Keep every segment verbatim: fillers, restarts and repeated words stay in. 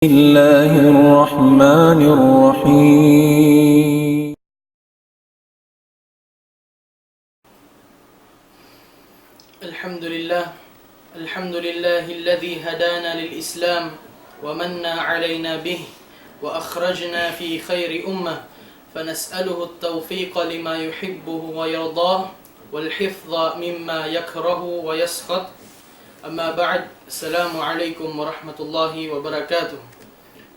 الله الرحمن الرحيم. الحمد لله. الحمد لله الذي هدانا للإسلام ومن علينا به وأخرجنا في خير أمة، فنسأله التوفيق لما يحبه ويرضاه والحفظ مما يكره ويسخط. أما بعد، السلام عليكم ورحمة الله وبركاته.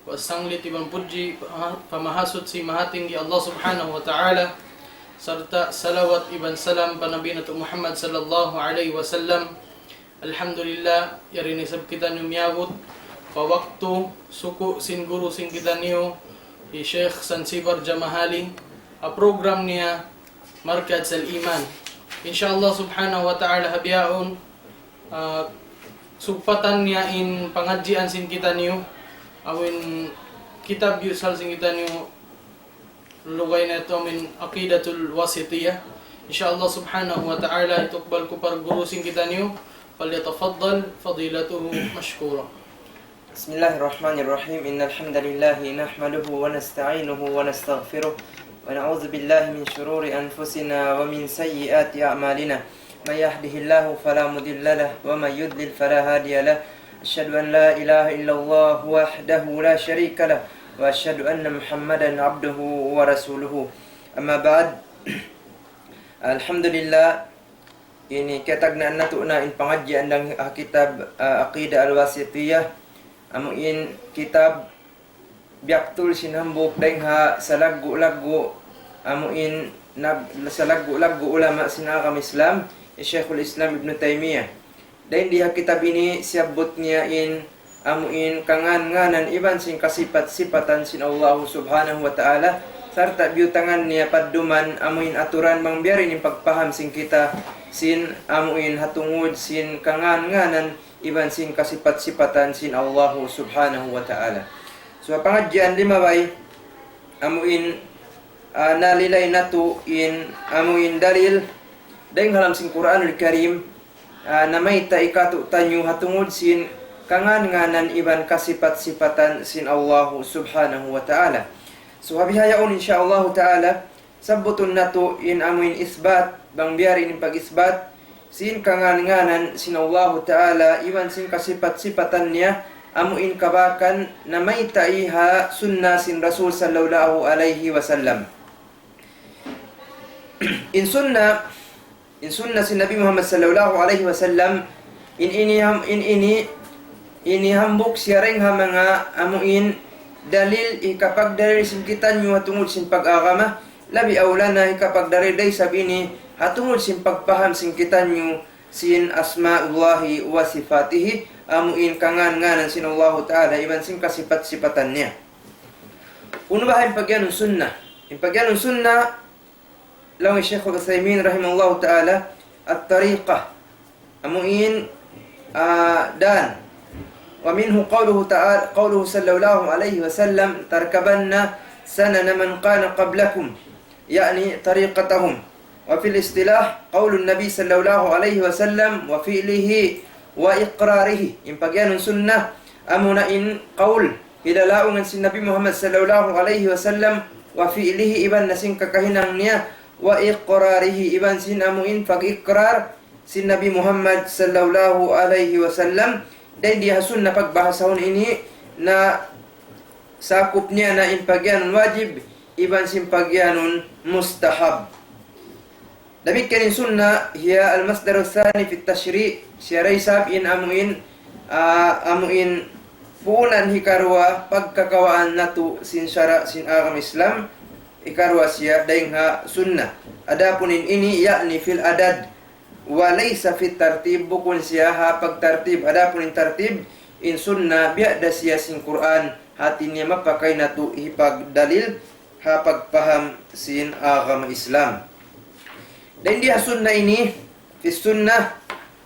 Pasanglit iban pudji pa-, pa Mahasuchi Mahatinggi Allah Subhanahu wa Ta'ala, sarta' salawat iban salam pa Nabi natu' Muhammad sallallahu alayhi wasallam. Alhamdulillah, yari na isab kitaniyu miyabut pa waktu suku' sin guru sin kitaniyu, hi Sheikh Sansibar Jamahali, ha program niya Markaz Al-Iman. Insha Allah Subhanahu wa Ta'ala, ha bihaun, ah, sugpatan niya in pangadjian sin kitaniyu, amu in kitab yusal sin kitaniyu, lugay natu' amu in Aqidatul Wasitiyah. Insha Allah Subhanahu wa Ta'ala, hitukbal ku pa guru sin kitaniyu, فليتفضل فضيلته مشكورا. بسم الله الرحمن الرحيم. إن الحمد لله نحمده ونستعينه ونستغفره، ونعوذ بالله من شرور أنفسنا ومن سيئات أعمالنا. من يهده الله فلا مضل له، ومن يضلل فلا هادي له. أشهد أن لا إله إلا الله وحده لا شريك له، وأشهد أن محمدا عبده ورسوله. أما بعد. Alhamdulillah, ini kiyatagnaan natu' na in pangadjian dayn ha kitab, ah, Aqidah Al-Wasitiyah, amu in kitab biyaktul sin hambuuk dayn ha salaggu'-laggu', amu in nag-, salaggu'-laggu' ulama sin agama Islam, hi Shaykhul Islam Ibn Taymiyyah. Dayn di ha kitab ini siyabbut niya in amu in kangān-ngānan iban sin kasipat-sipatan sin Allahu Subhanahu wa Ta'ala, sarta' biyutangan niya padduman amu in aturan bang biya' diin in pagpaham sin kita sin amu in ha tungud sin kangān-ngānan iban sin kasipat-sipatan sin Allahu Subhanahu wa Ta'ala. So, ha pangadjian limabay, amu in, ah, nalilay natu' in amu in dalil dayn ha lawm sin Qur'anul Karim, ah, namayta' kātu'niyu ha tungud sin kangān-ngānan iban kasipat-sipatan sin Allahu Subhanahu wa Ta'ala. So, ha bihaun, insha Allahu Ta'ala, sabbutun natu' in amu in isbat, bang biya' diin in pag-isbat sin kangān-ngānan sin Allahu Ta'ala iban sin kasipat-sipatan niya, amu in kabakan namayta' ha sunnah sin Rasul sallallahu alayhi wasallam. In sunnah, in sunnah sin Nabi Muhammad sallallahu alayhi wasallam, in ini ham-, in ini, ini hambuuk siya dayn ha manga amu in dalil hikapagdalil sin kitaniyu ha tungud sin pag-agama, labi awla na hikapagdalil da isab ini ha tungud sin pagpaham sin kitaniyu sin asma'ullahi wa sifatihi, amu in kangān-ngānan sin Allahu Ta'ala iban sin kasipat-sipatan niya. Unu baha' in pagiyanun sunnah? In pagiyanun sunnah, laung hi Shaykhul Uthaymin rahimahullahu ta'ala, at-tariqah. Amu in, ah, dan. ومنه قوله تعالى، قوله صلى الله عليه وسلم: تركبن سنن من كان قبلكم، يعني طريقتهم. وفي الاصطلاح قول النبي صلى الله عليه وسلم وفعله وإقراره. In pagiyanun sunnah, amuna in qawl, hilalaungan sin Nabi Muhammad sallallahu alayhi wasallam, wa fi'lihi, iban na sin kakahinang niya, wa iqrarihi, iban sin amu in pag-iqrar sin Nabi Muhammad sallallahu alayhi wasallam. Dayn di ha sunnah pagbahasahun ini na sakup niya na in pagiyanun wajib, iban sin pagiyanun mustahab. Damikkiyan in sunnah, هي المصدر الثاني في التشريع, siya da isab in amu in, ah, amu in puunan hikaruwa pagkakawaan natu' sin sara' sin agama Islam, hikaruwa siya dayn ha sunnah. Adapun in ini, يعني في العدد، وليس في الترتيب, bukun siya ha pagtartib. Adapun in tartib, in sunnah, biya' da siya sin Qur'an, hati niya mapakay natu' hipagdalil ha pagpaham sin agama Islam. Dayn di ha sunnah ini, في السنة,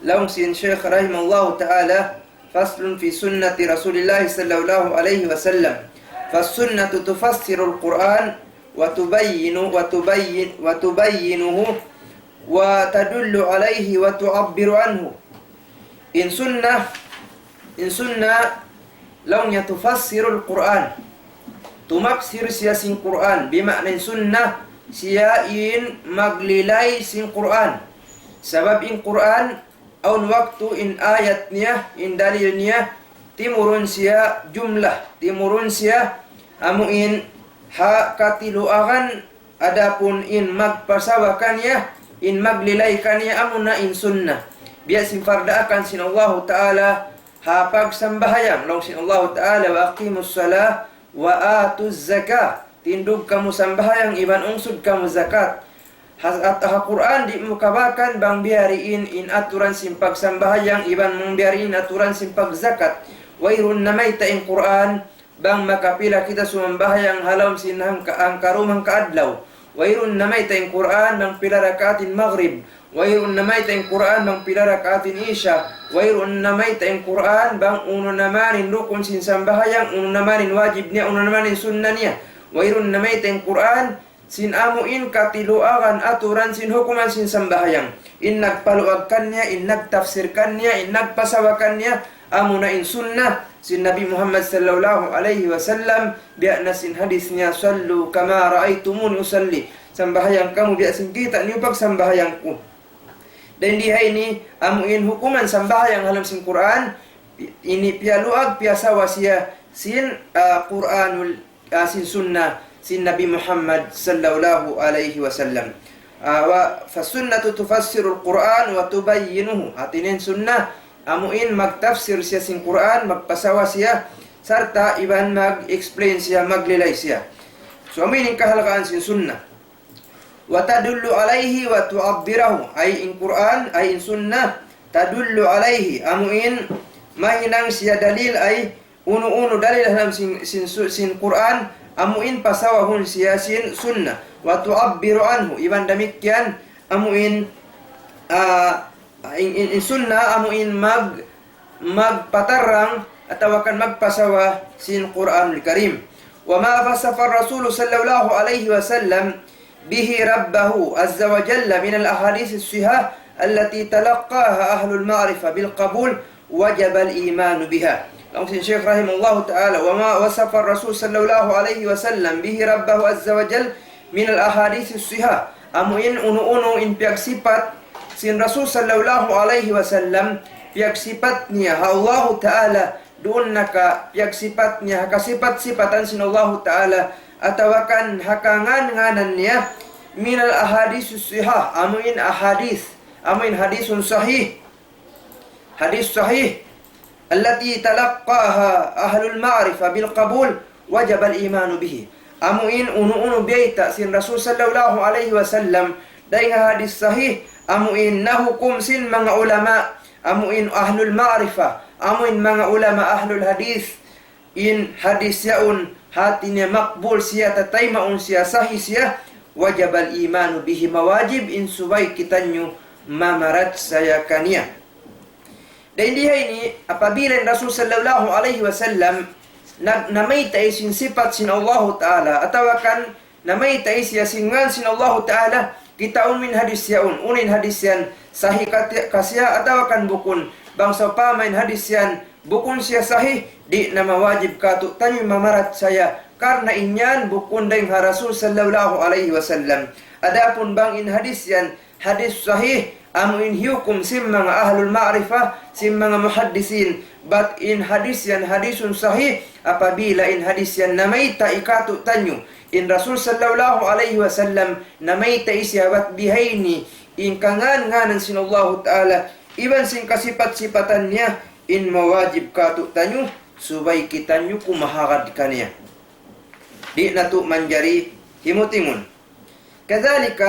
laung sin Shaykh rahimahullahu ta'ala, فصل في سنة رسول الله صلى الله عليه وسلم. فالسنة تفسر القرآن وتبين، وتبين، وتبينه وتدل عليه وتعبر عنه. In sunnah, in sunnah, Laung niya tufassirul Qur'an. Tumapsir siya sin Qur'an. Bima'na in sunnah, siya in maglilay sin Qur'an. Sabab in Qur'an, awn waktu in ayat niya, in dalil niya, timurun siya jumlah, timurun siya amu in ha katiluagan, adapun in magpasawa kaniya, in maglilay kaniya, amuna in sunnah. Biya' sin pardaakan sin Allahu Ta'ala ha pagsambahayang, laung sin Allahu Ta'ala, وأقيموا الصلاة وآتوا الزكاة. Tindug kamu sambahayang iban ungsud kamu zakat. Ha, at ha Qur'an di' mu kabakan bang biya' diin in aturan sin pagsambahayang iban bang biya' diin in aturan sin pagzakat. Wayruun namayta' in Qur'an bang makapila kita sumambahayang ha lawm sin hangka, hangka dum hangka adlaw. Wayruun namayta' in Qur'an bang pila rakaat in Maghrib. Wayruun namayta' in Qur'an bang pila rakaat in Isha. Wayruun namayta' in Qur'an bang unu na man in rukun sin sambahayang, unu na man in wajib niya, unu na man in sunnah niya. Wayruun namayta' in Qur'an sin amu in katiluagan aturan sin hukuman sin sambahayang. In nagpaluag kaniya, in nagtafsir kaniya, in nagpasawa kaniya, amuna in sunnah sin Nabi Muhammad sallallahu alayhi wasallam, biya' na sin hadith niya, صلوا كما رأيتموني أصلي. Sambahayang kamu biya' sin kita' niyu pagsambahayang ku. Dayn di ha ini, amu in hukuman sambahayang ha lawm sin Qur'an, ini piyaluag, piyasawa siya sin, ah, Qur'anul, ah, sin sunnah sin Nabi Muhammad sallallahu alayhi wasallam. Ah, wa, فالسنة تفسر القرآن وتبينه. Hati niya in sunnah, amu in magtafsir siya sin Qur'an, magpasawa siya, sarta' iban mag-explain siya, maglilay siya. So, amu ini in kahalgaan sin sunnah. وتدل عليه وتعبره. Ay in Qur'an, ay in sunnah, تدل عليه, amu in mahinang siya dalil, ay unu-unu dalil ha lawm sin, sin, su-, sin Qur'an, amu in pasawahun siya sin sunnah. وتعبر عنه, iban damikkiyan, amu in, ah, in, in, in sunnah, amu in mag-, magpatarrang atawa kan magpasawa sin Qur'anul Karim. وما وصف الرسول صلى الله عليه وسلم به ربه عز وجل من الأحاديث الصحيحة التي تلقاها أهل المعرفة بالقبول وجب الإيمان بها. Laung sin Shaykh rahimahullahu ta'ala, وما وصف الرسول صلى الله عليه وسلم به ربه عز وجل من الأحاديث الصحيحة. Amu in unu-unu in piyagsipat sin Rasul sallallahu alayhi wasallam, piyagsipat niya ha Allahu Ta'ala, duun na ka piyagsipat niya ha kasipat-sipatan sin Allahu Ta'ala, atawa kan ha kangan-nganan niya, من الأحاديث الصحيحة, amu in ahadith, amu in hadithun sahih. Hadith sahih, التي تلقاها أهل المعرفة بالقبول وجب الإيمان به. Amu in unu-unu biyayta' sin Rasul sallallahu alayhi wasallam, dayn ha hadith sahih, amu in nahukum sin manga ulama, amu in ahlul ma'rifah, amu in manga ulama ahlul hadith, in hadith yaun, hati niya makbul siya, tataymaun siya, sahih siya, وجب الإيمان به, mawajib in subay kitaniyu mamarachaya kaniya. Dayn di ha ini, apabila in Rasul sallallahu alayhi wasallam nag-, namayta' sin sipat sin Allahu Ta'ala, atawa kan namayta' siya sin ngan sin Allahu Ta'ala, kitaun mu in hadith yaun, unu in hadith yan, sahih ka-, ka siya atawa kan bukun. Bang sawpama in hadith yan bukun siya sahih, di' na mawajib kātu'niyu mamarachaya, karna' in yan bukun dayn ha Rasul sallallahu alayhi wasallam. Adapun bang in hadith yan hadith sahih, amu in hiyukum sin manga ahlul ma'rifah, sin manga muhaddisin, bat in hadith yan hadithun sahih, apabila in hadith yan namayta' kātu'niyu in Rasul sallallahu alayhi wasallam, namayta' siya bat bihaini in kangan-nganan sin Allahu Ta'ala, iban sin kasipat-sipatan niya, in mawajib kātu'niyu, subay kitaniyu kumahagad kaniya. Di' natu' manjari himut-himun. كذلك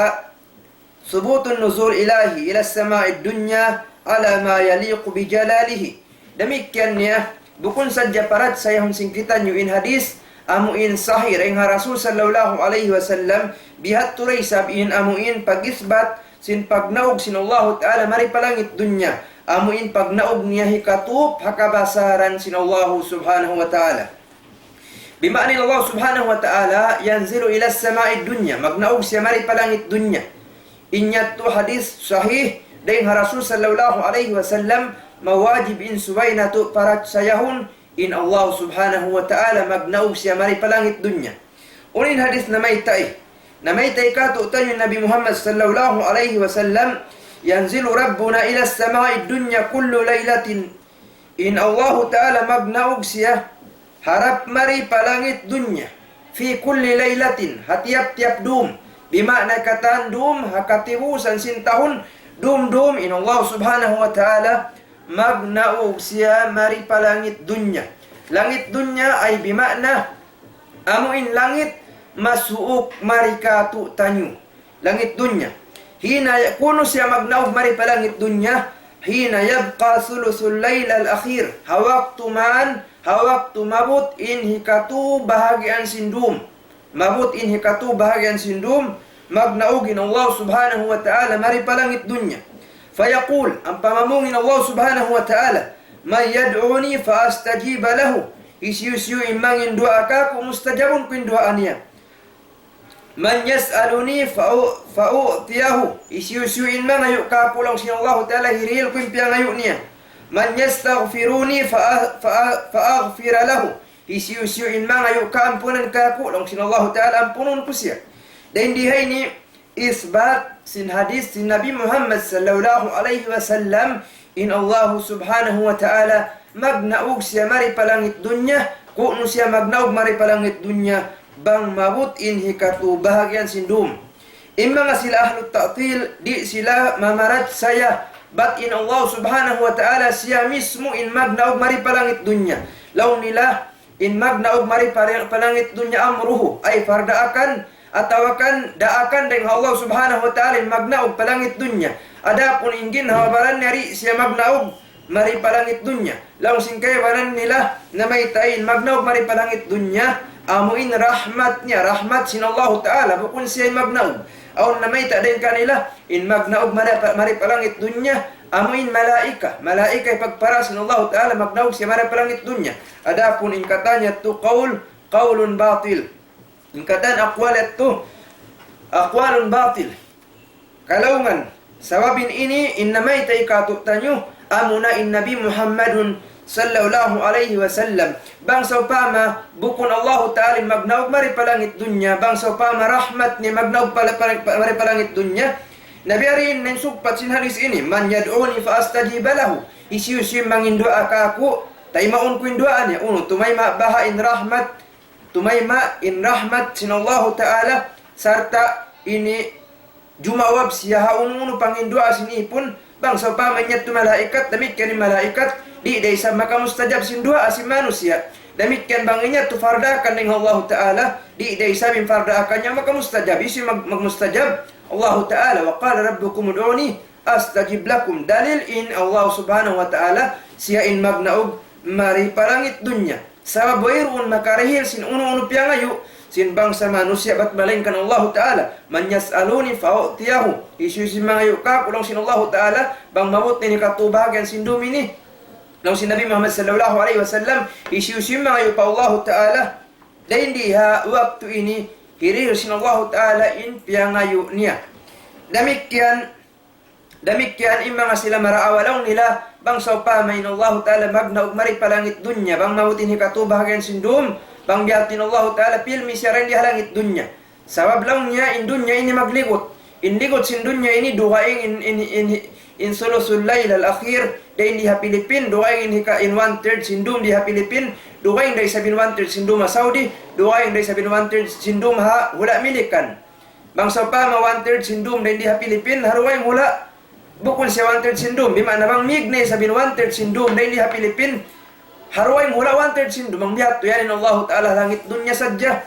ثبوت نزول الإله إلى السماء الدنيا على ما يليق بجلاله. Damikkiyan niya, bukun sadja parachayahun sin kitaniyu in hadith, amu in sahih dayn ha Rasul sallallahu alayhi wasallam, bihadtu da isab in amu in pag-isbat sin pagnaug sin Allahu Ta'ala mari pa langit dunya, amu in pagnaug niya hikatup ha kabasaran sin Allahu Subhanahu wa Ta'ala. Bima'na in Allah Subhanahu wa Ta'ala ينزل إلى السماء الدنيا, magnaug siya mari pa langit dunya. In yadtu hadith sahih dayn ha Rasul sallallahu alayhi wasallam, mawajib in subay natu' parachayahun in Allah subhanahu wa ta'ala magnaug siya mari pa langit dunya. Unu in hadith namayta'? Namayta' kātu'niyu Nabi Muhammad sallallahu alayhi wasallam, ينزل ربنا إلى السماء الدنيا كل ليلة. In Allah ta'ala magnaug siya harap mari pa langit dunya. في كل ليلة, ha tiyap-tiyap dum. Bima'na katan dum, ha katibusan sin tahun, dum-dum in Allah subhanahu wa ta'ala magnaug siya mari pa langit dunya. Langit dunya ay bima'na amu in langit masuuk mari kātu'niyu. Langit dunya. Hina ya-, kunu' siya magnaug mari pa langit dunya, حين يبقى ثلث الليل الأخير. Ha waktu man, ha waktu maabut in hikatu bahagian sin dum. Maabut in hikatu bahagian sin dum, magnaug in Allah subhanahu wa ta'ala mari pa langit dunya. فيقول, ampa mamung in Allah subhanahu wa ta'ala, من يدعوني فأستجيب له. Hisiyu-siyu in mangayu' duwaa kāku', mustajabun ku in duwaa niya. من يسألني فأ-، فأعطيه. Hisiyu-siyu in mangayu' kāku', laung sin Allah ta'ala, hirihil ku in piyangayu' niya. من يستغفرني فأ-، فأ-، فأغفر له. Hisiyu-siyu in mangayu' kaampunan kāku', laung sin Allah ta'ala, ampunun ku siya. Dayn di ha ini isbat sin hadith sin Nabi Muhammad sallallahu alayhi wasallam, in Allah subhanahu wa ta'ala magnaug siya mari pa langit dunya, kunu' siya magnaug mari pa langit dunya, bang maabut in hikatu bahagian sin dum. In manga sila ahlut ta'til, di' sila mamarachaya, bat in Allah subhanahu wa ta'ala siya mismu in magnaug mari pa langit dunya. Laung nila, in magnaug mari pa, pa langit dunya أمره, ay pardaakan, atawa kan daakan dayn ha Allah subhanahu wa ta'ala in magnaug pa langit dunya. Adapun in ginhawa-baran niya di' siya magnaug mari pa langit dunya. Laung sin kaibanan nila, namayta' in magnaug mari pa langit dunya, amu in rahmat niya, rahmat sin Allah ta'ala, bukun siya in magnaug. Awn namayta' dayn kanila, in magnaug mari pa, mari pa langit dunya, amu in malaika, malaika in pagpara sin Allah ta'ala, magnaug siya mari pa langit dunya. Adapun in katan yadtu qawl, qawlun batil. In katan aqwal yadtu, aqwalun batil. Kalaungan, sabab in ini, in namayta' kātu'niyu, amuna in Nabi Muhammadun sallallahu alayhi wasallam. Bang sawpama, bukun Allah ta'ala in magnaug mari pa langit dunya, bang sawpama rahmat niya magnaug pa, pa, pa, mari pa langit dunya. Na biya' diin in sugpat sin hadith ini, من يدعوني فأستجيب له. Hisiyu-siyu in mangayu' duwaa kāku', taymaun ku in duwaa niya, unu, tumayma' baha' in rahmat, tumayma' in rahmat sin Allah ta'ala, sarta' ini jumawab siya ha unu-unu pangayu' duwaa sin ipun, bang sawpama in yadtu malaikat, damikkiyan in malaikat, di' da isab makamustajab sin duwaa sin manusiya'. Damikkiyan bang in yadtu pardaakan dayn ha Allah ta'ala, di' da isab in pardaakan niya makamustajab, hisiyu mag-, magmustajab? Allah ta'ala, وقال ربكم ادعوني أستجب لكم. Dalil in Allah subhanahu wa ta'ala, siya in magnaug mari pa langit dunya. Sabab wayruun makarihil sin unu-unu piyangayu' sin bangsa manusiya' bat malaingkan Allah ta'ala. من يسألني فأعطيه. Hisiyu-siyu in mangayu' kāku', laung sin Allah ta'ala, bang maabut in hikatu bahagian sin dum ini. Laung sin Nabi Muhammad sallallahu alayhi wasallam, hisiyu-siyu in mangayu' pa Allah ta'ala, dayn di ha waktu ini, hirihil sin Allah ta'ala in piyangayu' niya. Damikkiyan, damikkiyan in manga sila maraawa, laung nila, bang sawpama in Allah ta'ala magnaug mari pa langit dunya, bang maabut in hikatu bahagian sin dum, bang biya' ha yan in Allah ta'ala pilmi siya dayn di ha langit dunya. Sabab laung niya in dunya ini magligut. In ligut sin dunya ini dugaing in, in, in, in sulusul layl al-akhir, dayn di ha Pilipin, dugaing in hika-, in one third sin dum di ha Pilipin, dugaing da isab in one third sin dum ha Saudi, dugaing da isab in one third sin dum ha hula' Milikan. Bang sawpama one third sin dum dayn di ha Pilipin, ha dugaing hula', bukun siya one third sin dum, bima'na bang mīg na isab in one third sin dum dayn di ha Pilipin, ha dugaing hula' one third sin dum, bang biya' ha yan in Allah ta'ala langit dunya sadja.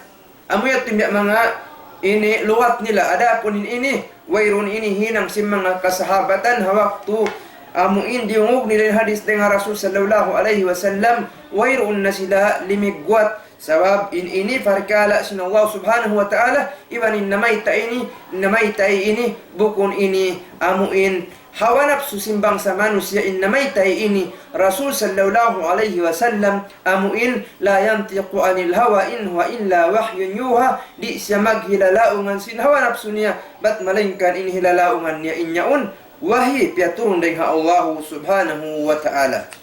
Amu yadtu in biya' manga ini luwat nila, adapun in ini, wayruun ini hinang sin manga kasahabatan ha waktu amu in diyungug nila in hadith dayn ha Rasul sallallahu alayhi wasallam, wayruun na sila limigwat. Sabab in ini parkala' sin Allah subhanahu wa ta'ala, iban in namayta' ini, namayta' ini, bukun ini amu in hawa napsu sin bangsa manusiya', in namayta' ini, Rasul sallallahu alayhi wasallam, amu in لا ينطق عن الهوى إن هو إلا وحي يوحى, di' siya maghilalaungan sin hawa napsu niya, bat malaingkan in hilalaungan niya in yaun wahi piyaturun dayn ha Allah subhanahu wa ta'ala.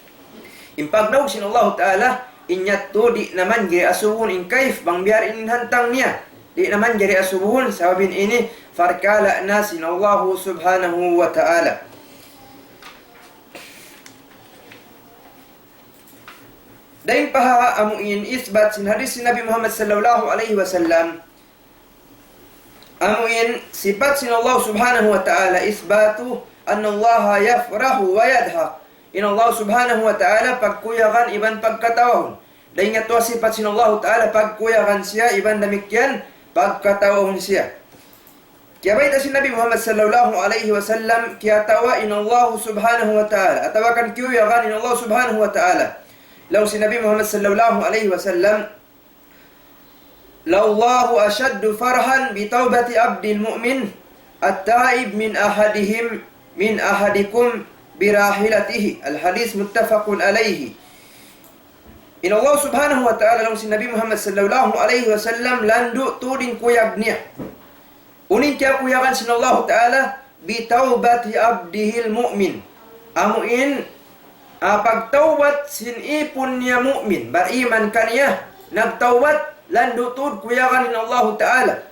In pagnaug sin Allah ta'ala, In yadtu di' na manjari asubuhun in kayf, bang biya' diin in hantang niya. Di' na manjari asubuhun, sabab in ini parkala' na sin Allahu Subhanahu wa Ta'ala. Dayn pa ha amu in isbat sin hadith sin Nabi Muhammad sallallahu alayhi wasallam, amu in sipat sin Allah Subhanahu wa Ta'ala, isbatu anna Allah yafrahu wa yadhak. In Allah Subhanahu wa Ta'ala pagkuyagan iban pagkatawahun. Dayn ha yadtu sipat sin Allah Ta'ala, pagkuyagan siya iban damikkiyan pagkatawahun siya. Kiyabayta' sin Nabi Muhammad sallallahu alayhi wasallam, kiyatawa in Allah Subhanahu wa Ta'ala, atawa kan kiyuyagan in Allah Subhanahu wa Ta'ala. Laung sin Nabi Muhammad sallallahu alayhi wasallam, لله أشد فرحا بتوبة عبد المؤمن التائب من أحدهم، من أحدكم براحلته. الحديث متفق عليه. In Allah Subhanahu wa Ta'ala, laung sin Nabi Muhammad sallallahu alayhi wasallam, landu' tuud in kuyag niya. Unu in kiyakuyagan sin Allahu Ta'ala, بتوبة عبده المؤمن. Amu in, ah, pagtawbat sin ipun niya mu'min, bariman kaniya, nagtawbat, landu' tuud kuyagan in Allahu Ta'ala.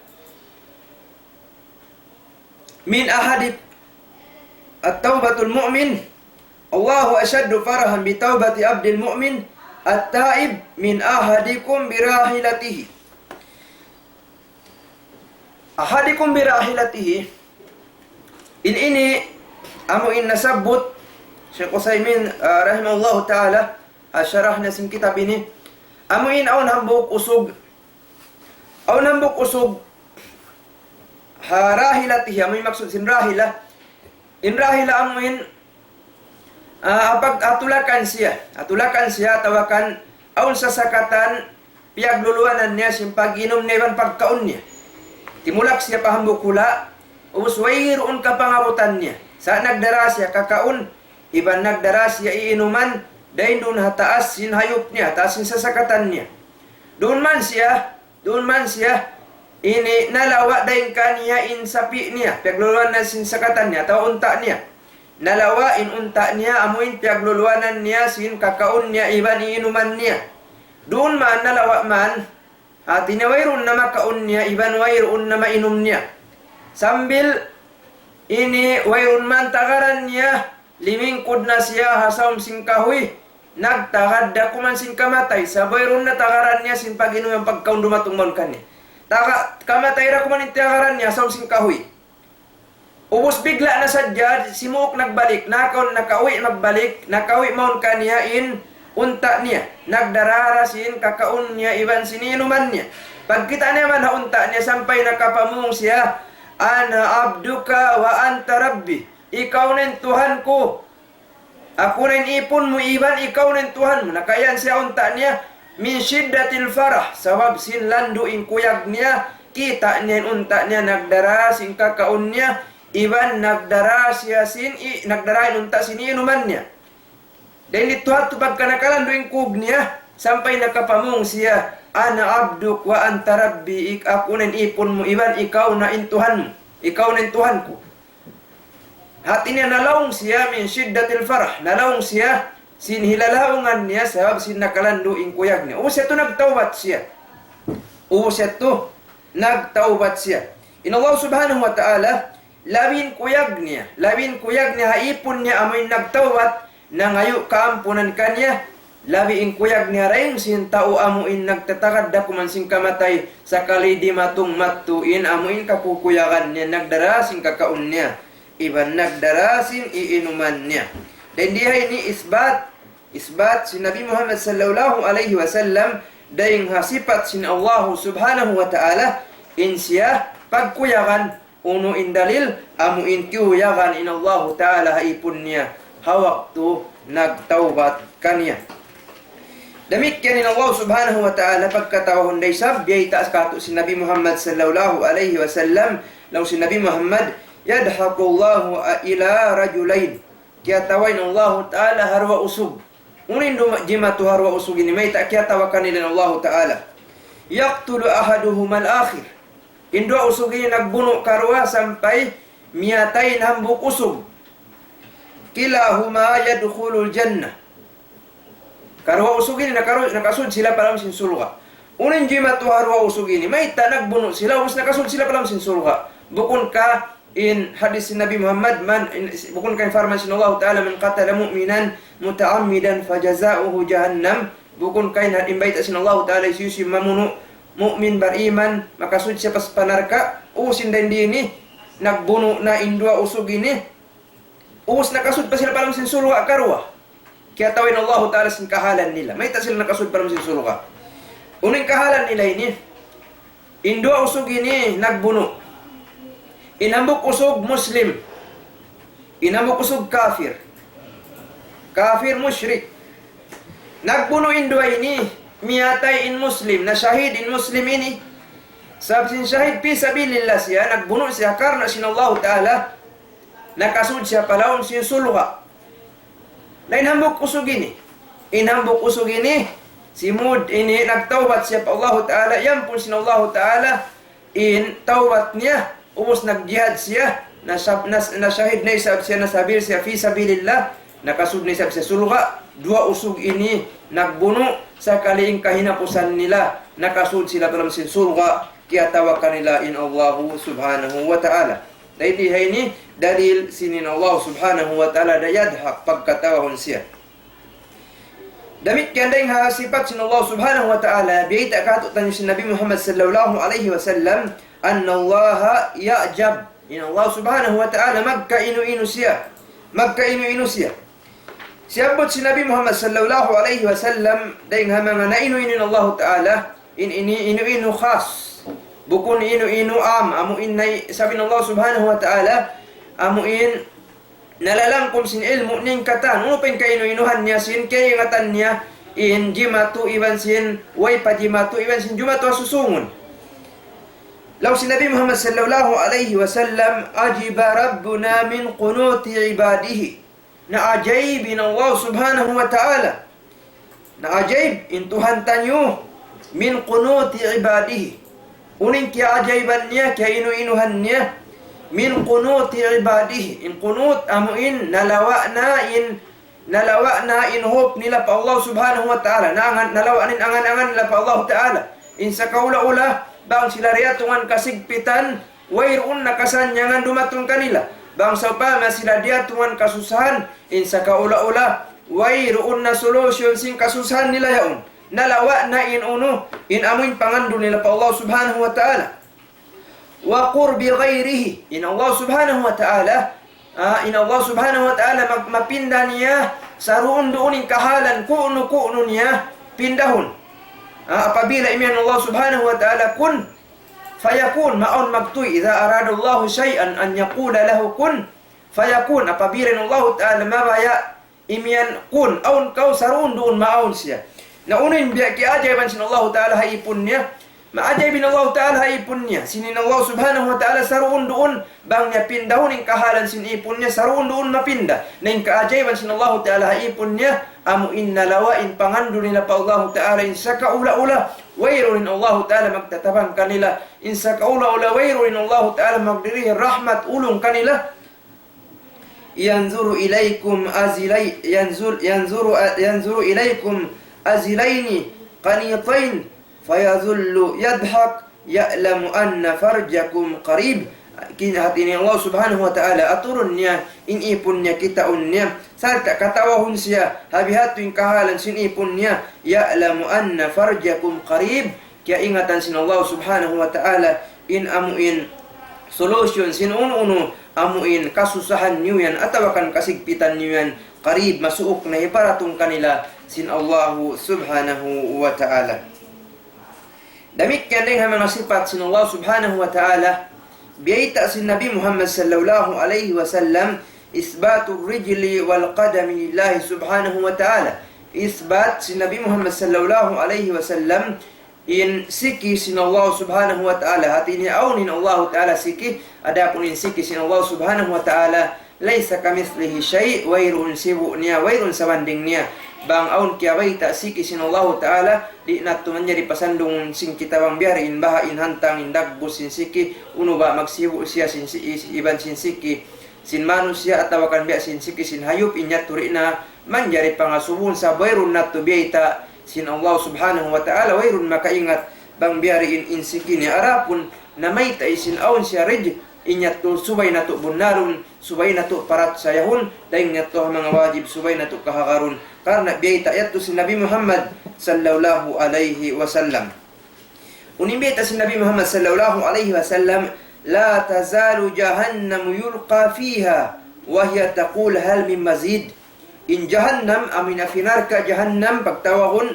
من أحد، التوبة المؤمن، الله أشد فرحا بتوبة عبد المؤمن التائب من أحدكم براحلته. أحدكم براحلته. In ini, amu in nasabbut Shaykh Uthaymin, ah, rahimahullahu ta'ala, ha sharah niya sin kitab ini. Amu in awn hambuuk usug. Awn hambuuk usug. Ha rahilatihi, amu in maksud sin rahila. In rahila amu in, ah, pag-, atulakan siya. Atulakan siya, atawa kan awn sasakatan, piyagluluwanan niya sin pag-inum niya iban pagkaun niya. Timulak siya pa hambuuk hula', ubus wayruun kapangabutan niya. Sa' nagdara siya kakaun, iban nagdara siya iinuman, dayn duun ha taas sin hayup niya, ha taas sin sasakatan niya. Duun man siya, duun man siya, ini nalawa' dayn kaniya in sapi' niya, piyagluluwanan sin sakatan niya, atawa unta' niya. Nalawa' in unta' niya, amu in piyagluluwanan niya sin kakaun niya iban iinuman niya. Duun man, nalawa' man, hati niya wayruun na makaun niya, iban wayruun na mainum niya. Sambil ini wayruun man tagaran niya, limingkud na siya ha saum sin kahuy, nagtagad da kuman sin kamatay, sa' wayruun na tagaran niya sin pag-inum iban pagkaun dumatung mawn kaniya. Taga-, kamatay da kuman in tagaran niya ha saum sin kahuy. Ubus bigla' na sadja, simuuk nagbalik, nakaun, nakauwi' magbalik, nakauwi' mawn kaniya in unta' niya. Nagdara da sin kakaun niya iban sin inuman niya. Pagkita' niya man ha unta' niya, sampay nakapamung siya, أنا عبدك وأنت ربي. Ikaw na in Tuhan ku. Aku na in ipun mu iban ikaw na in Tuhan mu. Nakaiyan siya unta' niya, من شدة الفرح, sabab sin landu' in kuyag niya, kita' niya in unta' niya nagdara sin kakaun niya, iban nagdara siya sin i-, nagdara in unta' sin inuman niya. Dayn didtu ha yadtu pagka nakalandu' in kuyag niya, sampay nakapamung siya, أنا عبدك وأنت ربي, ik-, aku na in ipun mu, iban ikaw na in Tuhan mu, ikaw na in Tuhan ku. Hati niya nalaung siya من شدة الفرح. Nalaung siya sin hilalaungan niya sabab sin nakalandu' in kuyag niya. Ubus yadtu nagtawbat siya. Ubus yadtu nagtawbat siya. In Allah Subhanahu wa Ta'ala, labi in kuyag niya. Labi in kuyag niya ha ipun niya amu in nagtawbat, nangayu' kaampunan kaniya, labi in kuyag niya dayn sin tau amu in nagtatagad da kuman sin kamatay, sakali dimatung madtu in amu in kakukuyagan niya, nagdara sin kakaun niya, iban nagdara sin iinuman niya. Dayn di ha ini isbat, isbat sin Nabi Muhammad sallallahu alayhi wasallam, dayn ha sipat sin Allahu Subhanahu wa Ta'ala, in siya pagkuyagan, unu in dalil, amu in kiyuyagan in Allahu Ta'ala ha ipun niya, ha waktu nagtawbat kaniya. Damikkiyan in Allah Subhanahu wa Ta'ala pagkatawahun da isab, biyayta' katu' sin Nabi Muhammad sallallahu alayhi wasallam, laung sin Nabi Muhammad, يضحك الله إلى رجلين. Kiyatawa in Allahu Ta'ala ha duwa usug. Unu in duma-, jimatu ha duwa usug ini, mayta' kiyatawa kanila in Allahu Ta'ala. يقتل أحدهما الآخر. In duwa usug ini nagbunu' karuwa sampay miyatay in hambuuk usug. كلاهما يدخل الجنة. Karuwa usug ini nakaru-, nakasud sila pa lawm sin surga'. Unu in jimatu ha duwa usug ini, mayta' nagbunu' sila, ubus nakasud sila pa lawm sin surga'. Bukun ka in hadis sin Nabi Muhammad, man, in, bukun ka in parman sin Allahu Ta'ala, من قتل مؤمنا متعمدا فجزاؤه جهنم. Bukun ka in, in bayta' sin Allahu Ta'ala, hisiyu-siyu mamunu' mu'min bariman, makasud siya pa, pa narka'. Ubus in dayn di ini, nagbunu' na in duwa usug ini. Ubus nakasud pa sila pa lawm sin surga' karuwa. Kiyatawahan sin Allahu Ta'ala sin kahalan nila. Mayta' sila nakasud pa lawm sin surga'. Unu in kahalan nila ini? In duwa usug ini nagbunu'. In hambuuk usug Muslim. In hambuuk usug kafir. Kafir mushrik. Nagbunu' in duwa ini, miyatay in Muslim, nashahid in Muslim ini. Sabab sin shahid fi sabilillah siya, nagbunu' siya karna' sin Allahu Ta'ala, nakasud siya pa lawm sin surga'. Na in hambuuk usug ini, in hambuuk usug ini, simud ini nagtawbat siya pa Allahu Ta'ala, iyampun sin Allahu Ta'ala in tawbat niya, ubus nagjihad siya, nasab-, nas-, nashahid na isab siya, nasabil siya fi sabilillah, nakasud na isab siya surga'. Duwa usug ini nagbunu', sakali in kahinapusan nila, nakasud sila pa lawm sin surga', kiyatawahan kanila in Allahu Subhanahu wa Ta'ala. Dayn di ha ini, dalil sin in Allah Subhanahu wa Ta'ala da yadhak pagkatawahun siya. Damikkiyan dayn ha sipat sin Allah Subhanahu wa Ta'ala, biyayta' kātu'niyu sin Nabi Muhammad sallallahu alayhi wasallam, أن الله يعجب. In Allah Subhanahu wa Ta'ala magkainu-inu siya. Magkainu-inu siya. Siyabbut sin Nabi Muhammad sallallahu alayhi wasallam, dayn ha manga nainu-inu in Allahu Ta'ala, in ini inu-inu khas. Bukun inu-inu am, amu in nay-, sabab in Allah Subhanahu wa Ta'ala, amu in nalalangkum sin ilmu' niya in katan, unu pa in kainu-inuhan niya sin kaingatan niya, in jimatu iban sin, way pa jimatu iban sin jimatu ha susungun. Laung sin Nabi Muhammad sallallahu alayhi wasallam, عجب ربنا من قنوط عباده. Naajaib in Allah Subhanahu wa Ta'ala. Naajaib in Tuhan taniyu من قنوط عباده. Unu in kiyaajaiban niya, kiyainu-inuhan niya. من قنوط عباده. In qunut amu in nalawa' na in, nalawa' na in hope nila pa Allah Subhanahu wa Ta'ala. Na angan, nalawa' na in angan-angan nila pa Allah Ta'ala. In sakaula-ula, bang sila diyatungan kasigpitan, wayruun na kasannyangan dumatung kanila. Bang sawpama sila diyatungan kasusahan, in sakaula-ula, wayruun na solution sin kasusahan nila yaun. Nalawa' na in unu, in amu in pangandul nila pa Allah Subhanahu wa Ta'ala. وقرب غيره. In Allah Subhanahu wa Ta'ala, ah, in Allah Subhanahu wa Ta'ala mag-, mapinda niya saruun-duun in kahalan ku'nu-ku'nu niya pindahun. Ah, apabila imiyan Allah Subhanahu wa Ta'ala كن فيكون, mawn magtuy. إذا أراد الله شيئا أن يقول له كن فيكون. Apabila in Allahu Ta'ala mabaya' imiyan kun, awn kaw, saruun-duun maawn siya. Na unu in biya' kiyaajaiban sin Allahu Ta'ala ha ipun niya? Maajaib in Allahu Ta'ala ha ipun niya. Sin in Allah Subhanahu wa Ta'ala saruun-duun, bang niya pindahun in kahalan sin ipun niya, saruun-duun mapinda. Na in kaajaiban sin Allahu Ta'ala ha ipun niya, amu in nalawa' in pangandul nila pa Allahu Ta'ala, in sakaula-ula, wayruun in Allahu Ta'ala magtatabang kanila, in sakaula-ula, wayruun in Allahu Ta'ala magdihil rahmat ulung kanila. ينظر إليكم أزلي-، ينظر، ينظر، ينظر إليكم أزلين قنطين فيظل يضحك يعلم أن فرجكم قريب. Kin-, hati niya Allah Subhanahu wa Ta'ala, aturun niya in ipun niya, kitaun niya, sarta' katawahun siya, ha biha'tu in kahalan sin ipun niya, يعلم أن فرجكم قريب. Kiyaingatan sin Allah Subhanahu wa Ta'ala in amu in solution sin unu-unu amu in kasusahan niyu yan atawa kan kasigpitan niyu yan, qarib, masuuk na hiparatung kanila sin Allahu Subhanahu wa Ta'ala. Damikkiyan dayn ha manga sipat sin Allah Subhanahu wa Ta'ala, biyayta' sin Nabi Muhammad sallallahu alayhi wasallam, إثبات الرجل والقدم لله سبحانه وتعالى. Isbat sin Nabi Muhammad sallallahu alayhi wasallam, in siki sin Allah Subhanahu wa Ta'ala. Hati niya awn in Allah Ta'ala siki, adapun in siki sin Allah Subhanahu wa Ta'ala, ليس كمثله شيء, wayruun sibu' niya, wayruun sabanding niya. Bang awn kiyabayta' siki sin Allah Ta'ala, di' natu' manjari pasandungun sin kita bang biya' diin baha' in hantang in dagbus sin siki, unu ba magsibu' siya sin si-, iban sin siki sin manusiya' atawa kan biya' sin siki sin hayup, in yadtu di' na manjari pangasubuhun sa wayruun natu' biyayta' sin Allah Subhanahu wa Ta'ala, wayruun makaingat bang biya' diin in siki niya. Adapun namayta' sin awn siya rijl, in yadtu subay natu' bunnalun, subay natu' parachayahun, dayn yadtu ha manga wajib subay natu' kahagarun. Karna' biyayta' yadtu sin Nabi Muhammad sallallahu alayhi wasallam. Unu in biyayta' sin Nabi Muhammad sallallahu alayhi wasallam, لا تزال جهنم يلقى فيها وهي تقول هل من مزيد. In jahannam, amu in api narka' jahannam, pagtawagun,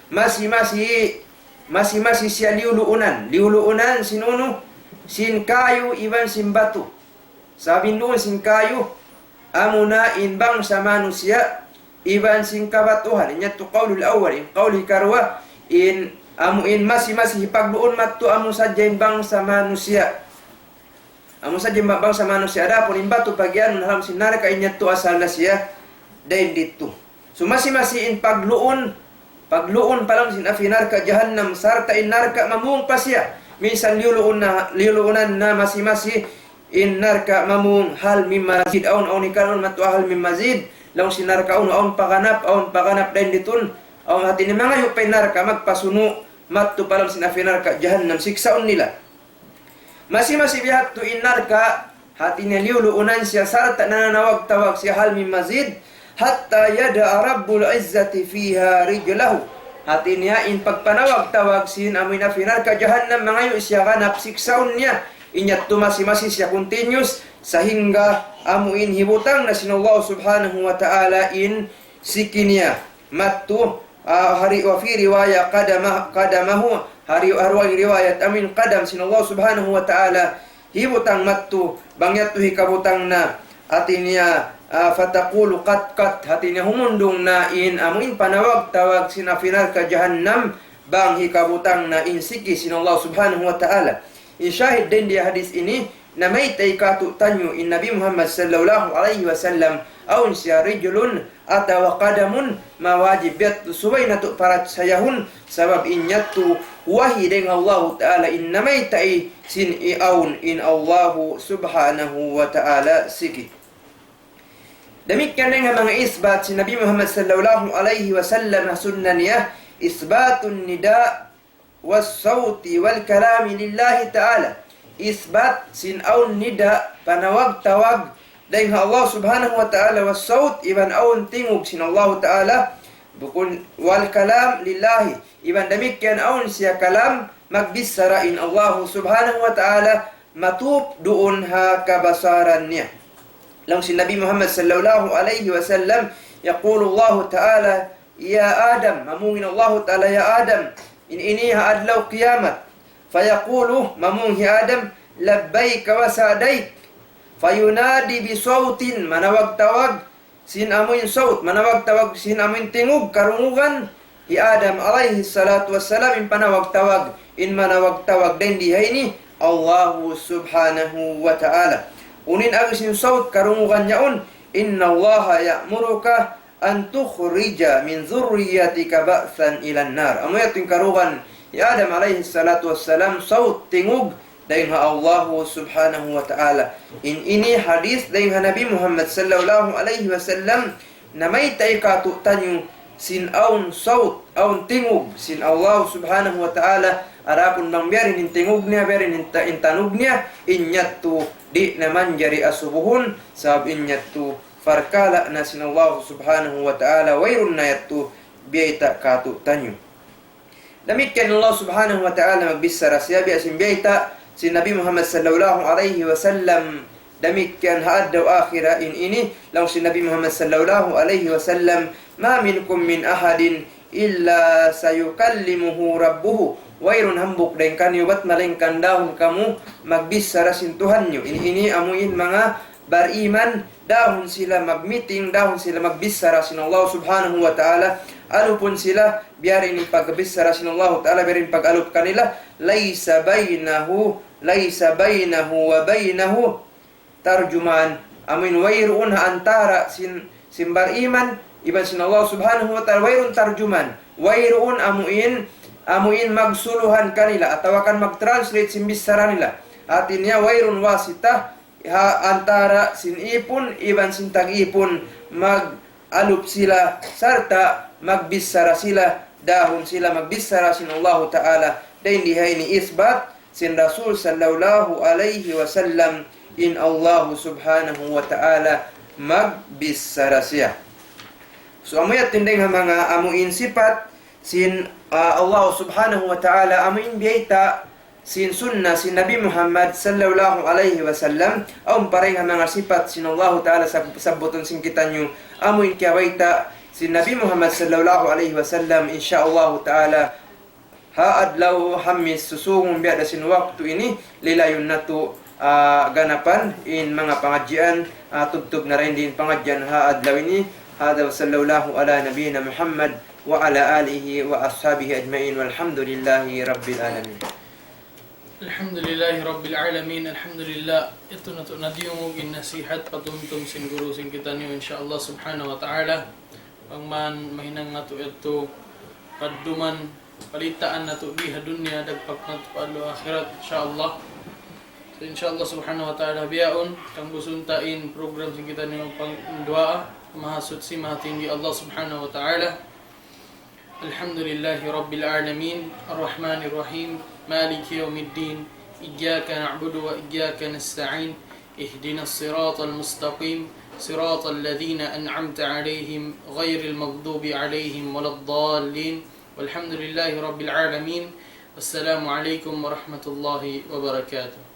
masi-masi, masi-masi siya liyuluunan. Liyuluunan sin unu, sin kayu iban sin batu. Sabab in duun sin kayu, amuna in bangsa manusiya', iban sin kabatuhan. In yadtu qawlul awwal, in qawl hikaruwa, in amu in masi-masi hipagluun madtu amu sadja in bangsa manusiya'. Amu sadja in ba-, bangsa manusiya'. Adapun in batu pagiyanun ha lawm sin narka', in yadtu asal na siya dayn didtu. So masi-masi in pagluun, pagluun pa lawm sin api narka' jahannam, sarta' in narka' mamung pa siya. Minsan liyuluun na, liyuluunan na masi-masi in narka' mamung, هل من مزيد. Awn, awn hikaruun madtu هل من مزيد. Laung sin narka' awn, awn pa ganap, awn pa ganap dayn ditun. Awn, hati niya mangayu' pa in narka' magpasunu' madtu pa lawm sin api narka' jahannam, siksaun nila. Masi-masi bihadtu in narka', hati niya liyuluunan siya sarta' nananawag-tawag siya هل من مزيد, حتى يضع رب العزة فيها رجله. Hati niya in pagpanawag-tawag sin amu in api narka' jahannam, mangayu' siya ganap siksaun niya. In yadtu masi-masi siya continuous, sahingga amu in hibutang na sin Allah Subhanahu wa Ta'ala in siki niya madtu, ah, hari, وفي رواية قدمه، قدمه, hari, ha duwa riwayat, amu in qadam sin Allah Subhanahu wa Ta'ala hibutang madtu, bang yadtu hikabutang na, hati niya, ah, فتقول قط قط, hati niya humundung na in amu in panawag-tawag sin api narka' jahannam, bang hikabutang na in siki sin Allah Subhanahu wa Ta'ala. In shahid dayn di ha hadith ini, namayta' katu'taniyu in Nabi Muhammad sallallahu alayhi wasallam, awn siya رجل atawa قدم, mawajib yadtu subay natu' parachayahun, sabab in yadtu wahi dayn ha Allahu Ta'ala, in namayta' sin awn in Allahu Subhanahu wa Ta'ala siki. Damikkiyan dayn ha manga isbat sin Nabi Muhammad sallallahu alayhi wasallam ha sunna niya, إثبات النداء والصوت والكلام لله تعالى. Isbat sin awn nida', panawag-tawag, dayn ha Allah Subhanahu wa Ta'ala, والصوت, iban awn tingug sin Allah Ta'ala, bukun, والكلام لله, iban damikkiyan awn siya kalam, magbichara in Allah Subhanahu wa Ta'ala, matup duun ha kabasaran niya. Laung sin Nabi Muhammad sallallahu alayhi wasallam, يقول الله تعالى يا آدم, mamung in Allahu Ta'ala, "Ya Adam," in ini ha adlaw kiyamat. فيقول, mamung hi Adam, "لبيك وسعديك." فينادي بصوت, manawag-tawag sin amuin sawt, manawag-tawag sin amuin tingug, karungugan, hi Adam alayhi salatu wassalam, in panawag-tawag, in manawag-tawag dayn di ha ini, Allahu Subhanahu wa Ta'ala. Unu in agi sin sawt, karungugan yaun, إن الله يأمرك أن تخرج من ذريتك بعثا إلى النار. Amu yadtu in karungugan hi Adam alayhi salatu wassalam, sawt, tingug, dayn ha Allahu Subhanahu wa Ta'ala. In ini hadith dayn ha Nabi Muhammad sallallahu alayhi wasallam, namayta' katu'taniyu sin awn sawt, awn tingug sin Allahu Subhanahu wa Ta'ala, adapun bang biya' diin in tingug niya, biya' diin in ta-, in tanug niya, in yadtu di' na manjari asubuhun, sabab in yadtu parkala' na sin Allahu Subhanahu wa Ta'ala, wayruun na yadtu biyayta' katu'taniyu. Damikkiyan Allah Subhanahu wa Ta'ala magbichara siya, biya' sin biyayta' sin Nabi Muhammad sallallahu alayhi wasallam, damikkiyan ha adlaw akhirat in ini, laung sin Nabi Muhammad sallallahu alayhi wasallam, ما منكم من أحد إلا سيكلمه ربه. Wayruun hambuuk dayn kaniyu bat malaingkan dahun kamu magbichara sin Tuhan niyu. In ini amuin manga bariman, dahun sila magmiting, dahun sila magbichara sin Allah Subhanahu wa Ta'ala, alupun sila, biya' diin in pagbichara sin Allah Ta'ala, biya' diin in pag-alup kanila, ليس بينه، ليس بينه وبينه ترجمان, amuin wayruun ha antara' sin, sin bariman, iban sin Allah Subhanahu wa Ta'ala, wayruun tarjuman, wayruun amuin, amuin magsuluhan kanila, atawa kan mag-translate sin bichara nila. Hati niya wayruun wasitah, ha antara' sin ipun iban sin tag-ipun, mag-, alup sila, sarta' magbichara sila, dahun sila magbichara sin Allahu Ta'ala, dayn di ha ini isbat sin Rasul sallallahu alayhi wasallam, in Allahu Subhanahu wa Ta'ala magbichara siya. So, amu yadtu in dayn ha manga amu in sipat sin, ah, Allahu Subhanahu wa Ta'ala, amu in biyayta' sin sunnah sin Nabi Muhammad sallallahu alayhi wasallam, awn pa dayn ha manga sipat sin Allahu Ta'ala sab-, sabbutun sin kitaniyu, amu in kiyabayta' sin Nabi Muhammad sallallahu alayhi wasallam, insya Allahu Ta'ala, ha adlaw Hamis susungun biya' da sin waktu ini, lilayun natu', ah, ganapan in manga pangadjian, ah, tubtub na dayn di in pangadjian ha adlaw ini. هذا وصلى الله على نبينا محمد وعلى آله وأصحابه أجمعين والحمد لله رب العالمين. Alhamdulillahi Rabbil Alamin, alhamdulillah. Yadtu natu' na diyungug in nasihat patumtum sin guru sin kitaniyu, insya Allah Subhanahu wa Ta'ala. Bang man mahinang natu' yadtu padduman, palitaan natu' di ha dunya, dagpak natu' pa adlaw akhirat, insya Allah. So, insya Allah Subhanahu wa Ta'ala, bihaun, kangbusun ta in program sin kitaniyu pangduwaa, Mahasuchi Mahatinggi Allah Subhanahu wa Ta'ala. الحمد لله رب العالمين، الرحمن الرحيم، مالك يوم الدين، إياك نعبد وإياك نستعين، اهدنا الصراط المستقيم، صراط الذين أنعمت عليهم، غير المغضوب عليهم ولا الضالين. والحمد لله رب العالمين. والسلام عليكم ورحمة الله وبركاته.